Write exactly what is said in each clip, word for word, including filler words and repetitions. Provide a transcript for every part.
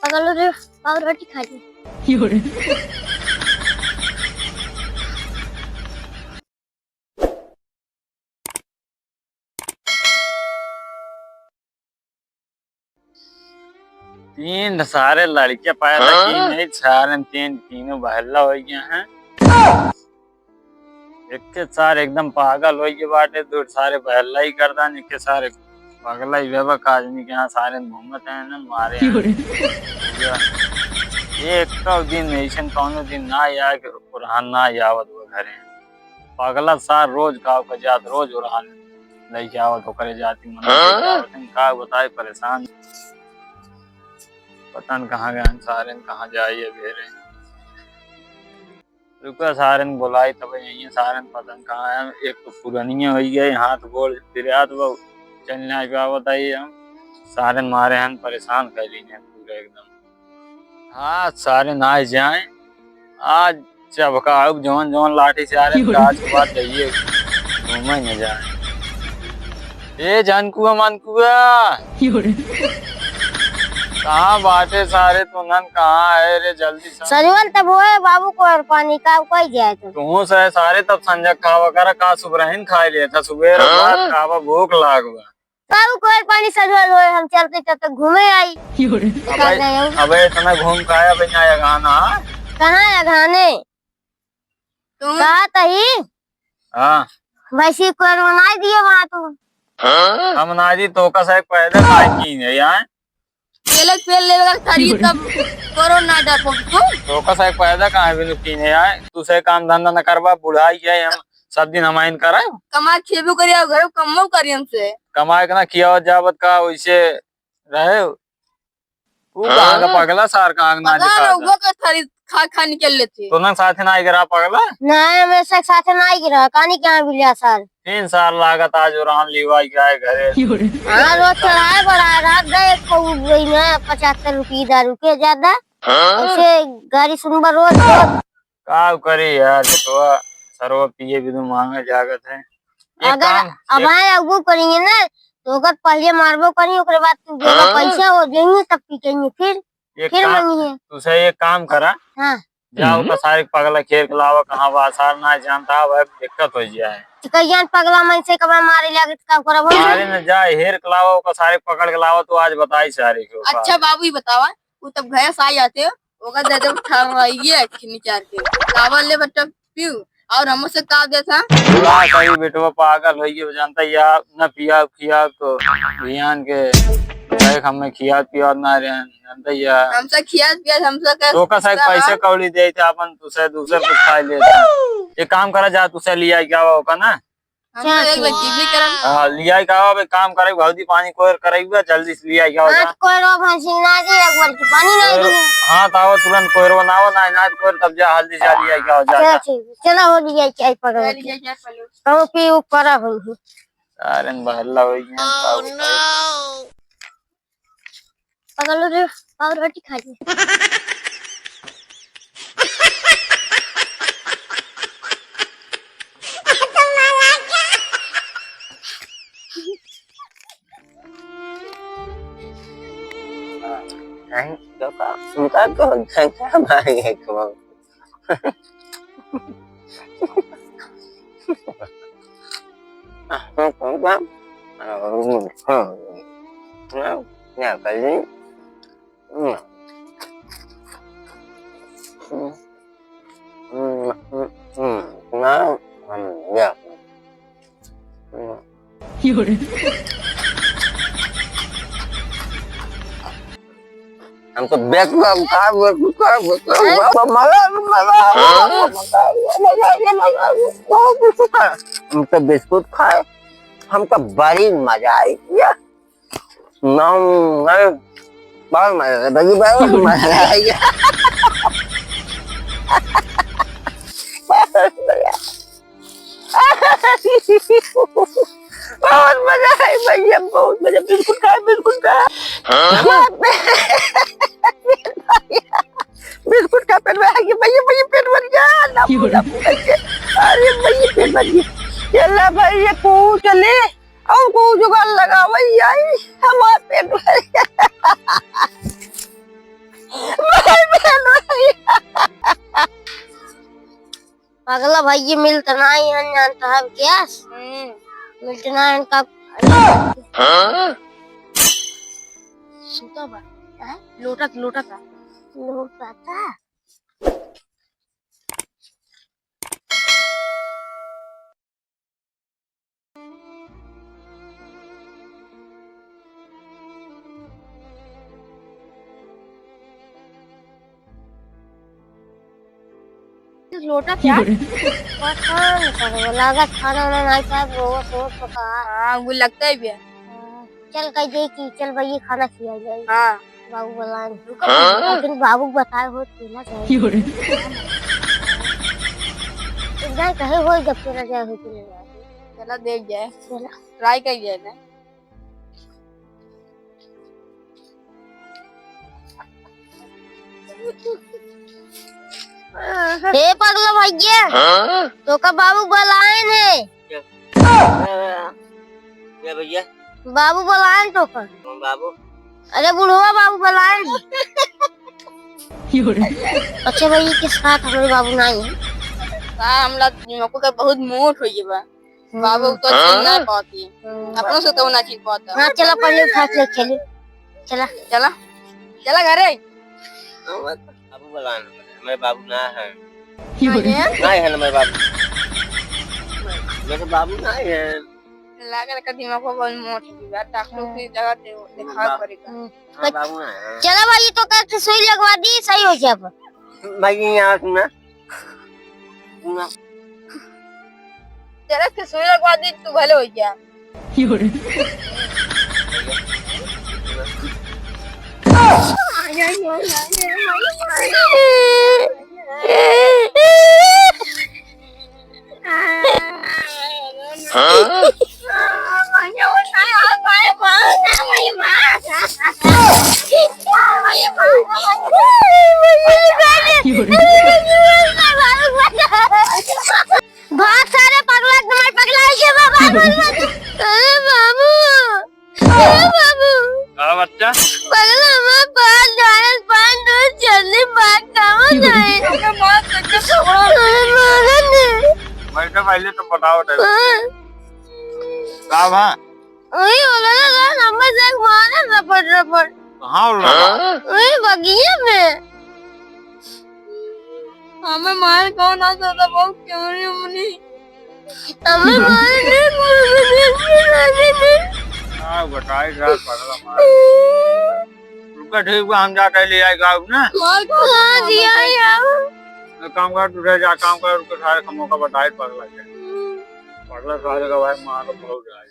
चलो रे, पाव रोटी खा ली। तीन सारे लड़के पैदा की नहीं, सारे तीन, तीनों बहला हो गया है। एक के सार एकदम पागल हो गए बाटे, दो सारे बहला ही गर्दन, एक के सारे पगला ही बेबक आदमी के यहाँ सारे घूमत हैं ना, मारे हैं। एक तो दिन ऐसन कौनो दिन ना आया कि ओरहान ना आवत वो घरे। पगला सार रोज गाँव का जात, रोज ओरहान लइके आवत, ओकरे जाति मन लइके आवत। हम का बताई, परेशान। पता न कहाँ गए सारे, कहाँ जाई अब हेरे। रुका, सारे न बोलाई तब यहीं, सारे न पता न कहाँ है। एक तो पुरनिया हो गए, हाथ गोड़ पिरात बा, चल ना पावत आई हम। सारे न मारे हन, परेशान कर ली हैं पूरा एकदम। हाँ, सारे ना जाए। आज चबकाउब जवन जवन लाठी से आ रहे, आज के बाद जाइए, घूमे न जाए। ए जानकुआ मानकुआ, कहाँ बाटे सारे तुनन, कहाँ है रे? जल्दी से। सजवल तब होए बाबू, कोयर पानी का कोई जाए तो। तुहूँ से सारे तब संजक खावा करा, का सुबरहिन खाए लेता, सुबेर रात खावा, भूख लाग बा। बाबू, कोयल पानी सजवल होए, हम चलते चलते घूमे आई। अबे, का गए हो? अबे, इतना घूम का आया, अबे, ना अघाना। कहाँ अघाने? तुम? कहा तही? हाँ। वैसे कोयल बनाई दिए वहाँ तू। हम ना जी, तो का साहब पैदा काहे की है यहाँ? तेल के पेल लेवे का खरीद तब कोरोना डर पहुँच तू। तो का साहब पैदा काहे बिनु की है यहाँ? तू से काम धंधा न करबा, बुढ़ाई है हम सब दिन हमाइन करे। कमा खेबू करिया, घर कमो करी हमसे। कमाए के ना खियावत जावत का वैसे रहे। ऊ कहाँ का पगला सार का आंगना पता ना, दिखा वो का थारी खा खा निकल लेते। तो ना साथे ना आइगरा पगला? ना, हमेशा साथे ना आइगरा, कानी क्या बिलिया सार। तीन साल लागत आज ओरहान लिवाई के आए घरे। हाँ, रोज चढ़ाए बढ़ाए रात गए, एक को गई में पचहत्तर रुपये दारू के ज्यादा। हाँ? उसे गाड़ी सुनबा रोज, रोज। का करी यार, बेटवा, सरवा पिए बिनु मांगे जागत है। एक अगर काम, अब एक आए अगू करेंगे ना, तो ओकर पहले मारबो करी, ओकरे बाद तू देगा हाँ? पैसा, वो देंगे तब पीटेंगे फिर, एक फिर काम, मांगिए। तुसे एक काम करा, हाँ। जा हम्म। ओकर सारे पगला खेर के लावा, कहाँ बा, सार ना जानता, वह दिक्कत हो जाए। तो कहियान पगला मन से कबे मारे लागे, तो का करबो? अरे न जा, हेर के लावा, ओकर सारे पकड़ के लावा, तू आज बताई सारे के ऊपर। अच्छा बाबू, ये बतावा, वो तब घर से आ जाते हो, ओका दे दे उठा, ये अखनी चार के। लावा ले बच्चा पीऊ, और हमसे का देता? का कही बेटवा, पागल हो गए, जानता या न पिया खिया तो ध्यान के देख, हमें खिया पिया ना रहे, जानता या। हमसे खिया पिया, हमसे का तो का साहब पैसे कौड़ी दे थे, अपन तुसे दूसर कुछ खा लेता। एक काम करा जा, तुसे लिया क्या होगा ना? हम तो एक बार टीवी करम। हाँ, लियाई का हो, अब एक काम करे, भौजी पानी कोयर करे हुआ, जल्दी से लियाई का हो जा। हाथ कोयरो भैंसी ना जी, एक बाल्टी पानी ना कोयर, जी। हाँ, तो आओ तुरंत कोयरो बनाओ, ना, ना कोयर तब जा, हल्दी जा लियाई का हो जा, चलो जा। ठीक, चलो हो लियाई चाय पकड़ चलो के। लियाई चाय पकड़। कहूँ पी ऊपर हो। सारे न बहला हो गया, का बताई। पकड़ लो रे, और रोटी खा ली। नहीं, तो का, उनका तो झंझट मारेंगे एक बार। हम तो बेच रहा हूँ, का बेच, का बेच, का बेच, मजा, मजा, मजा, मजा, मजा, बहुत कुछ है। हम तो बिस्कुट खाए, हमको बड़ी मजा आई। ये नम, नम, बहुत मजा आया, भैया, बहुत मजा आया। बहुत मजा। बहुत मजा है भैया, बहुत मजा। बिस्कुट खाए, बिस्कुट खाए। हाँ? बिस्कुट खा, पेट भर गया भैया, भैया, पेट भर गया। ना क्यों रे? अरे भैया, पेट भर गया। चला भैया, कुछ ले, और कुछ जुगाड़ लगावा, आई, हमारा पेट भर गया। पगला भइया मिलत नाहीं हन, जानत हब गैस। हम्म। मिलत नाहीं हन का? हाँ? सुता बा। हाँ? लोटत, लोटत। लोटत? लोटा क्या? पता नहीं कब लागत खाना वाना नहीं खाए, रोवत रोवत पका। हाँ, वो लगता है भैया। हाँ, चल कह दे कि चल भैया खाना खिया जाए। हाँ। बाबू बुलाए। रुको, हाँ? लेकिन बाबू बताए हो तो ना जाए। क्यों रे? एक बार कहे हो जब तेरा जाए हो तो ले जाए। चला देख जाए। चला। Try कर जाए ना। हे पगला भैया, हाँ? तोका बाबू बुलाएन है। क्या? क्या भैया? बाबू बुलाएन तोका। कौन बाबू? अरे बुढ़वा बाबू बुलाएन। अच्छा भैया के साथ हमरे बाबू नाहीं है। का हमला दिमागो का बहुत मोट हो गया बा। बाबू तो हाँ? चिल्ला पाती। हाँ। अपनों से तो ना चिल्ला पाता। हाँ, चला पहले उठा के ले चली। चला। चला। चला घरे। बाबू बुलाएन, हमारे बाबू ना है। नहीं है हमारे बाबू। मेरे बाबू ना है। लागल का दिमाग बहुत मोट हो गया, डॉक्टर की जगह दे-, दिखावे पड़ेगा। हाँ, बाबू ना है। चला भाई, तो करके सुई लगवा दी, सही हो जाए। भाई, यहाँ सुना। सुना। चरस के सुई लगवा दी, तू भले हो गया। हाँ? भाग सारे पगला, तुम्हारे पगला है के बाबा। अरे बाबू, अरे बाबू। का बच्चा? पगला, मैं पाँच डालर, पाँच डालर जल्दी भाग, कहाँ जाए? अरे मार, मार ने। बैठो पहले तो बताओ, बताओ। हाँ। का बा? वही बोला ना, नंबर से एक मारा रपट रपट। कहाँ बोल रहा? वही बगिया में। हमें मार कौन आ सकता? बहुत क्यों नहीं मुनी? हमें मार नहीं, मार नहीं। हाँ, बताए जा, पगला मार। रुका, ठीक बा, हम जाके ले आए गाँव ना। मार कौन आ सकता? हाँ, दिया यार। एक काम कर, तू रह जा, काम कर, रुके सारे कमों का बताए, पगला के। पगला सारे का भाई मार बहुत जाए।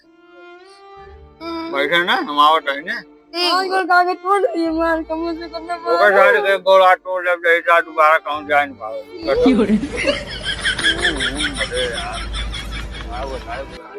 बैठे ना, हम आवत है ना। ठीक। आज कल कागज छोड़ दिए, मार कमों से करने ओकर सारे के गोड़ हाथ तोड़ लेब, यही साल दोबारा कहूँ जाए न पावे। अरे यार, का बताए, बताए।